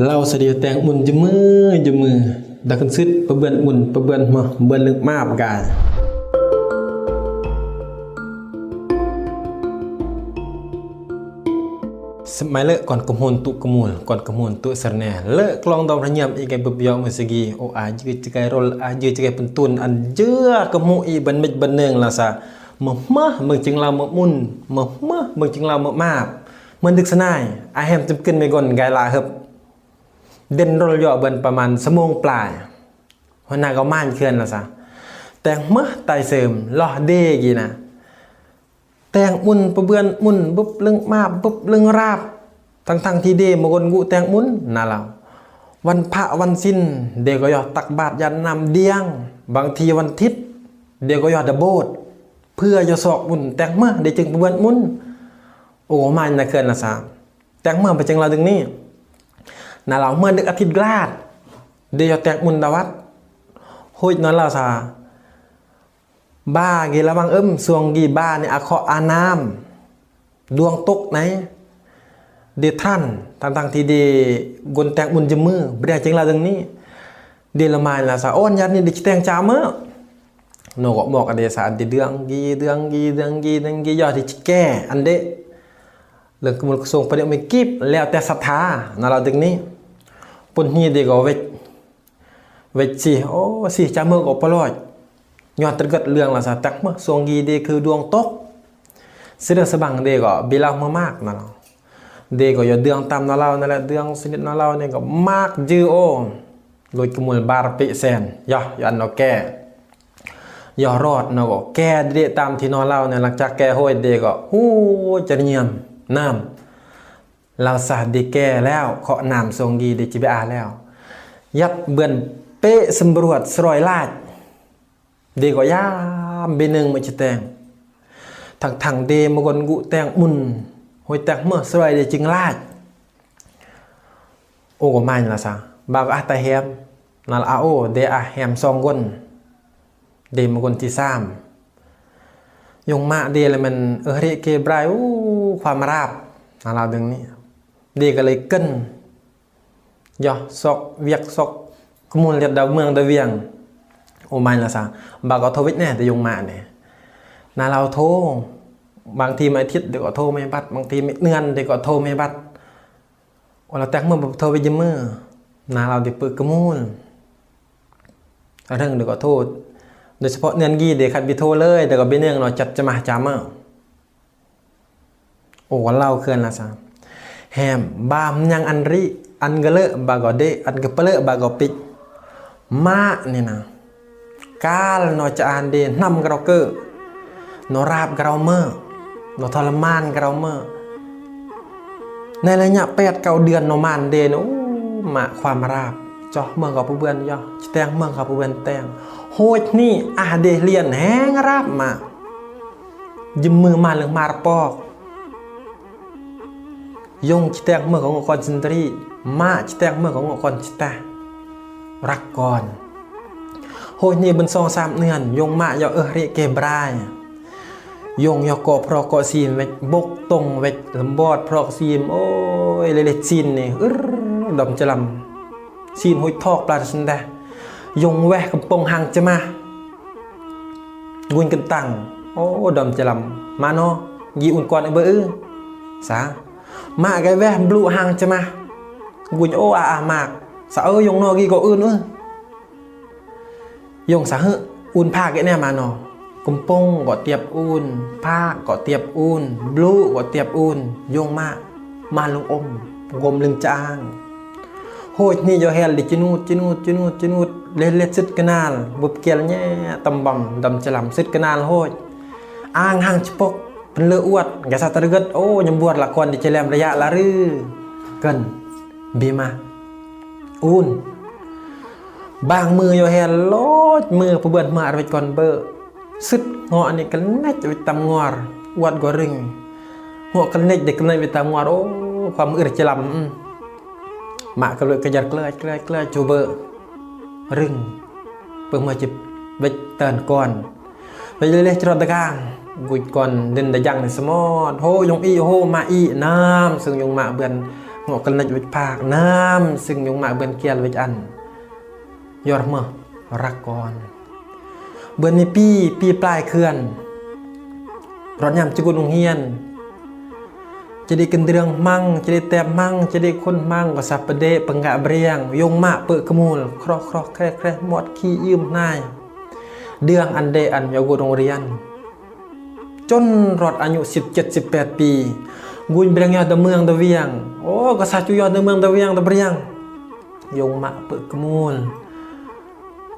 ລາວສະດຽວແຕ່ງອຸ່ນຈະມືຈະມື ດາກຂຶ້ນຊຶດປະເບືອນອຸ່ນ ປະເບືອນມາ ເບືອນເລິກມາບກາຍ. ສະໄໝເລີກກ່ອນກະມູນຕຸກະມູນ ກ່ອນກະມູນຕຸສະແນ ເລີກກະລອງດອມລະຍາມອີກໄກບຶບຢອກມືສະກີ ໂອອາຍືດຈະໄກໂຣລ ອາຍືດຈະໄກເປັນຕຸນ ອັນເຈືອກະໝູອີກບັນເມັດບັນເນີງລາຊາ ມາມາເບິ່ງຈຶ່ງລາວມາມຸນ ມາມາເບິ່ງຈຶ່ງລາວມາມາບ ເໝືອນດຶກສະນາຍ ອາແຮມຈຳກຶນເມກົນໄກລາເຮີບ ເດັ່ນໂຣລຢໍ້ເບິ່ນປະມານຊົ່ວໂມງປາຍ ຫົວໜ້າກໍມານເຂື່ອນລາຊາ ແຕ່ງມາໄຕເສີມ ລອເດກີນະ ແຕ່ງອຸ່ນປະເບືອນອຸ່ນ ບຶບເລິງມາບ ບຶບເລິງລາບ ທັງໆທີ່ເດມາກົນກຸແຕ່ງອຸ່ນນະລາວ ວັນພະວັນສິນ ເດກໍຢອກຕັກບາດຢາດນ້ຳດຽງ ບາງທີວັນທິດ ເດກໍຢອກດະໂບດ ເພື່ອຢາກຊອກອຸ່ນ ແຕ່ງມາເດຈຶ່ງປະເບືອນອຸ່ນ ໂອມາຍນະເຂື່ອນລາຊາ ແຕ່ງມາປະເຈີງລາວດຶງນີ້ ນະລາວເມື່ອດຶກອາທິດກລາດ ເດຢອກແຕ່ງອຸ່ນດາວັດ ໂຮຍນະລາວຊາ ບາກີລະວັງເອີ້ມ ຊ່ວງກີບານີ້ອາເຄາະອານ້ຳ ດວງຕົກໃນ ເດທັນ ທັງໆທີ່ເດກົນແຕ່ງອຸ່ນຈະມື ເບແດງເຈີງລາວດຶງນີ້ ເດລະມາຍລາຊາ ໂອນຍາດນີ້ເດຈະແຕ່ງຈາເມີ້ ໂນກໍບອກອະເດສາ ເດເດືອງກີ ເດືອງກີ ເດືອງກີ ເດືອງກີ ຢອກທີ່ຈະແກ່ອັນເດ ເລື່ອງກະມຸນກະຊົງປະເດກມີກີບ ແລ້ວແຕ່ສັດທານະລາວດຶງນີ້ ປົນຮີເດກໍເວັກ ເວັກຊິ ໂອ ຊິຈາເມີ້ກໍປະຫຼອຍ ຍ້ອນຕະກຶດເລື່ອງລາຊາ ຕັກເມີ້ຊ່ວງກີເດຄືດວງຕົກ ຊິເດີສະບັງເດກໍບີລາວເມີ້ມາກນະລາວ ເດກໍຢາກເດືອງຕາມນະລາວນັ້ນແຫຼະ ເດືອງສະນິດນະລາວນີ້ກໍມາກຈື່ໂອ ໂລດກະມຸນບາຣເປະແສນ ຢອກ ຢອກອັນນອກແກ່ ຢອກຮອດນອກແກ່ເດຕາມທີ່ນອນລາວນີ້ ຫຼັງຈາກແກ່ໂຮຍເດກໍ ໂອ້ ຈະຍຽມນ້ຳ ລາວຊາເດແກ່ແລ້ວ ເຄາະນ້ຳຊ່ວງກີເດຈິເບອາແລ້ວ ຍັດເບືອນເປະສຳຫຼວດສະຣອຍລາດ ເດກໍຍາມເບໜຶ່ງມາຈະແຕ່ງ ທັງໆເດມາກົນກຸແຕ່ງອຸ່ນ ໂຮຍແຕ່ງເມີ້ສະຣອຍເດຈຶ່ງລາດ ໂອກໍມາຍລາຊາ ບາກໍອາໄຕແຮມ ນະລາໂອ ເດອາແຮມສອງຄົນ ເດມາຄົນທີສາມ ຍົງມະເດລະແມ່ນເອີເຮເກບຣາຍ ໂອ ຄວາມລາບ ນະລາວດຶງນີ້ ເດກໍເລີຍເກີນ ຢອກຊອກວຽກຊອກກະມູນລຽດດາວເມືອງດາວວຽງ ໂອມາຍລາຊາ ບາກໍໂທເວັກແນ່ ແຕ່ຍົງມະແນ່ ນະລາວໂທ ບາງທີມາອາທິດເດກໍໂທມາບັດ ບາງທີມາເດືອນເດກໍໂທມາບັດ ໂອລາແຕັກເມືອງບໍ່ໂທໄປຍາມມື້ ນາລາວໄດ້ເປີດກະມູນ ເຖິງເດກໍໂທ ໂດຍສະເພາະເໜືອນກີເດ ຄັນໄປໂທເລີຍ ແຕ່ກໍເປັນເລື່ອງເນາະ ຈັດຈະມາຈາມາ ໂອ ລາວເຂື່ອນລາຊາ ແຮມ ບາມຍັງອັນຣິ ອັນກະເລີ ບາກໍເດ ອັນກະປະເລີ ບາກໍປິກ ມານີ້ນະ ກາລເນາະ ຈະອ່ານເດ ນຳກະເຮົາເກີ ເນາະ ລາບກະເຮົາເມີ ເນາະ ທໍລະມານກະເຮົາເມີ ໃນໄລຍະແປດເກົ້າເດືອນເນາະ ມານເດເນາະ ໂອ້ ມາຄວາມລາບ ເຈາະເມືອງເຂົາຜູ້ເບືອນເຍາະ ຈະແຕ່ງເມືອງເຂົາຜູ້ເບືອນແຕ່ງ ໂຫດນີ້ ອາເດລຽນແຮງລາບມາ ຢືມມືມາເລື່ອງມາລະປອກ ຍົງຈະແຕກເມືອກຂອງອອກອນຊັນຕຣີ ມາຈະແຕກເມືອກຂອງອອກອນຊິຕາ ລັກກ່ອນ ໂຫຍນີ້ເປັນສອງສາມເດືອນ ຍົງມາເຢາະເອີເຣເກບຣາຍ ຍົງເຢາະເກາະພຣອກເກາະຊີມເວັກ ບົກຕົງເວັກ ລຳບອດພຣອກຊີມ ໂອ້ຍ ເລເລຊີນນີ້ ອື ດອມຈະລຳ ຊີນໂຫຍທອກປາດະສັນດາ ຍົງແວະກຳປົງຫາງຈະມາ ກຸນກັນຕັງ ໂອ້ ດອມຈະລຳ ມານໍ ຢີອຸ່ນກ່ອນເອີເບີອື ສາ ມາໄກແວະບລູຫາງຈະມາ ກຸນ ໂອ້ ອາອາມາກ ສາເອີ ຍົງນໍກີກໍອື່ນເອີ ຍົງສາຫຶ ອຸ່ນພາກແກະແນມານໍ ກຳປົງກໍຕຽບອຸ່ນ ພາກກໍຕຽບອຸ່ນ ບລູກໍຕຽບອຸ່ນ ຍົງມາ ມາລຸງອົມ ກົມລຶງຈາງ ໂຫຍນີ້ເຈົ້າແຮລລິຈິນູດ ຈິນູດ ຈິນູດ ຈິນູດ ເລັດ ເລັດ ຊຶດກະນານ ບຸບກຽລແຍ່ຕຳບຳ ດຳຈະລຳ ຊຶດກະນານໂຫຍ ອ່າງຫາງຈະປົກ ເພິ່ນເລີອວດ ກະສັດຕະລະເກີດ ໂອ ຍຳບວດລະຄອນ ດິຈະແລມລະຍະລະລື ເກີນ ບີມາ ອູນ ບາງມືເຈົ້າແຮລໂລດ ມືປະເບືອນມາອາເວັດກ່ອນເບີ ຊຶດເງາະອັນນີ້ກະແນດເວັດຕຳງອນ ອວດກໍລຶງ ເງາະກະແນດເດັກກະແນດເວັດຕຳງອນ ໂອ ຄວາມອຶດຈະລຳ ມາກະເລີກະຍັດເກີຍ ເກີຍ ເກີຍ ຈູເບີ ລຶງ ເປີເມືອຈິບເວັດເຕີນກ່ອນ ເວັດເລເລຈະຣອດຕະກາງ ກຸຍກ່ອນເດັ່ນດະຍັງໃນສະມອດ ໂຫ ຍົງອີ ໂຫ ມາອີ ນ້ຳ ເຊິ່ງຍົງມາເບືອນ ງອກກະເລັດເວັດພາກ ນ້ຳຊຶ່ງຍົງມະເບືອນກຽນເວັດອັນ ຢອດເມີ ລັກກ່ອນ ເບືອນມີປີ ປີປາຍເຂື່ອນ ຮອດຍາມຈະກຸນໂຮງຮຽນ ຈະໄດ້ກິນເດືອງມັງ ຈະໄດ້ແຕບມັງ ຈະໄດ້ຄົນມັງ ກໍສັບປະເດ ປະງະເບຣຽງ ຍົງມະເປິກຂະມູນ ຄຣອກໆແຄແຄ ໝອດຂີ້ອີ່ມນາຍ ເດືອງອັນເດອັນຍາວກຸນໂຮງຮຽນ ຈົນຮອດອາຍຸສິບເຈັດ ສິບແປດປີ ກຸນເບຣຽງຍອດຕະເມືອງຕະວຽງ ໂອ້ ກະສາຈຸຍອດຕະເມືອງຕະວຽງຕະເບຣຽງ ຍົງມະເປິກຂະມູນ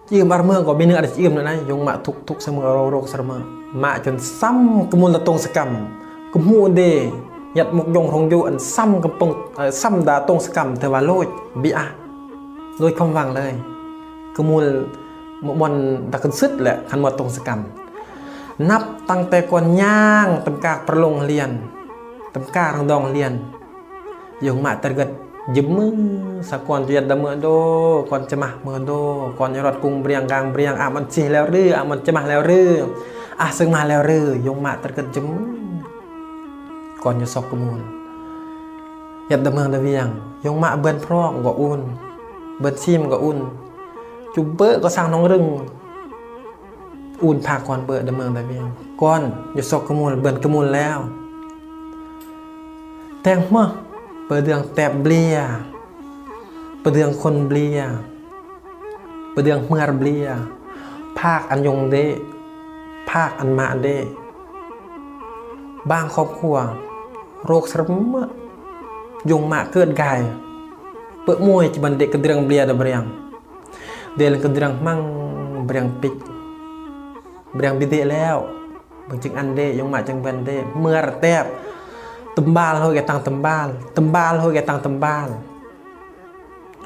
ຈີມອາເມືອງກໍມີເນື້ອອາດຈະຈີມນັ້ນນະ ຍົງມະທຸກໆສະເໝີໂລກສະເໝີ ມະຈົນຊ້ຳກະມູນລະຕົງສະກຳ ກະໝູເດ ຍັດໝົກຍົງຮົງຢູ່ອັນຊ້ຳກຳປົງ ເອີ ຊ້ຳດາຕົງສະກຳ ເທື່ອວ່າໂລດ ບິອາ ໂລດຄວາມຫວັງເລີຍ ກະມູນ ໝົກມ່ອນດາກຂຶ້ນສຸດແຫຼະ ຄັນໝົດຕົງສະກຳ ນັບຕັ້ງແຕ່ກ່ອນຍ່າງ ຕຳກາກປະລົງຮຽນ ຕຳກາກຮັງດອງຮຽນ ຍົງມະຕະເກີດຢືມມື ສາກ່ອນຈະຍັດດາເມືອໂດ ກ່ອນຈະມາເມືອໂດ ກ່ອນຍະລອດກຸງເບຣຽງກາງເບຣຽງ ອາມັນຊິແລ້ວຫຼື ອາມັນຈະມາແລ້ວຫຼື ອາເຊິ່ງມາແລ້ວຫຼື ຍົງມະຕະເກີດຢືມມື ກ່ອນຍະຊອກກະມູນ ຍັດດາເມືອງດາວຽງ ຍົງມະເບືອນພຣອງກໍອຸ່ນ ເບືອນຊີມກໍອຸ່ນ ຈຸເບີກໍສ້າງນ້ອງລຶງ ອຸ່ນພາກ່ອນເບີດາເມືອງດາວຽງ ກ່ອນຍະຊອກກະມູນ ເບືອນກະມູນແລ້ວ ແຕງເມີ ປະເດືອງແຕບເບລຍ ປະເດືອງຄົນເບລຍ ປະເດືອງເມືອເບລຍ ພາກອັນຍົງເດ ພາກອັນມະເດ ບາງຄອບຄົວ ໂລກສະເໝີ ຍົງມະເກີດກາຍ ເປິກມວຍທີ່ບັນເດກະເດືອງເບລຍດາເບຣຽງ ເດລະກະເດືອງມັງ ເບຣຽງປິກ ເບຣຽງບິເດແລ້ວ ເບິ່ງຈຶ່ງອັນເດ ຍົງມະຈຶ່ງເບນເດ ເມືອແຕບ ຕຳບາລໂຮຍກະຕັງຕຳບາລ ຕຳບາລໂຮຍກະຕັງຕຳບາລ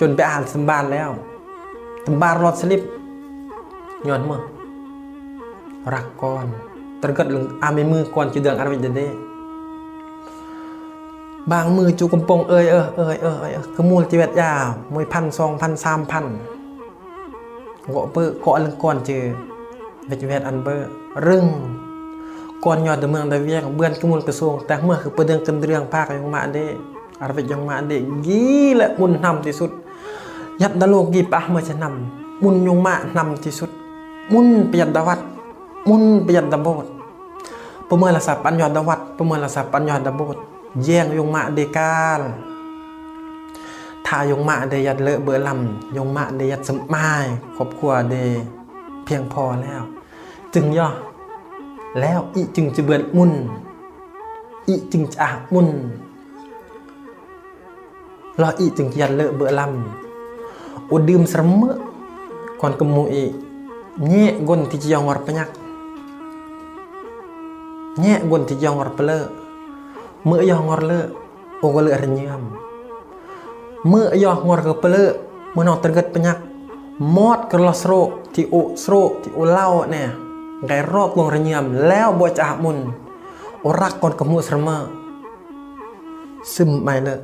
ຈົນໄປອ່ານຕຳບາລແລ້ວ ຕຳບາລລອດສະລິບ ຍ້ອນເມີ ລັກກ່ອນ ຕະເກີດເລື່ອງອາມີມືກ່ອນຈະເດືອງອາເວດເດ ບາງມື້ຈູກຳປົງເອີຍເອີ ເອີຍເອີ ເອີຍເອີ ກະມູນຈະແວດຢາ ມວຍພັນ ສອງພັນ ສາມພັນ ເກາະເປີ ເກາະເລື່ອງກ່ອນຈະ ເວັດແວດອັນເບີ ລຶງ ກ່ອນຍອດດາເມືອງດາວຽງ ເບືອນກະມູນກະຊວງ ແຕກເມືອຄືປະເດືອງກະເດືອງ ພາກຍົງມະເດ ອາເວດຍົງມະເດ ກີແລະມຸນນຳທີ່ສຸດ ຍັດດາໂລກີປະເມີຈະນຳ ມຸນຍົງມະນຳທີ່ສຸດ ມຸນປະຢັດດາວັດ ມຸນປະຢັດດາໂບດ ປະເມີລະສັບອັນຍອດດາວັດ ປະເມີລະສັບອັນຍອດດາໂບດ ແຍ່ງຍົງມະເດການ ຖ້າຍົງມະໄດ້ຍັດເລີເບີລຳ ຍົງມະໄດ້ຍັດສະໝາຍ ຄອບຄົວໄດ້ພຽງພໍແລ້ວ ຈຶ່ງຍໍ ແລ້ວອີຈຶ່ງຈະເບືອນມຸນ ອີຈຶ່ງຈະອາກມຸນ ລໍອີຈຶ່ງຈະຍັດເລີເບີລຳ ໂອດື່ມສະເໝີ ກ່ອນກະໝູອີ ແຍກກົນທີ່ຈະຍໍງອດປະຍັກ ແຍກກົນທີ່ຈະຍໍງອດປະເລີ ເມີຍໍງອດເລີ ໂອກະເລີຣະເຍືອມ ເມີຍໍງອດກະປະເລີ ເມີນອກຕະເກີດປະຍັກ ມອດກະລໍສໂຣ ທີ່ໂອສໂຣ ທີ່ໂອເລົ່າແນ່ ໄກຣອກວງຣະເຍືອມ ແລ້ວບໍ່ຈະອາກມຸນ ໂອລັກກ່ອນກະໝູສະເໝີ ຊຶມໄມເລີ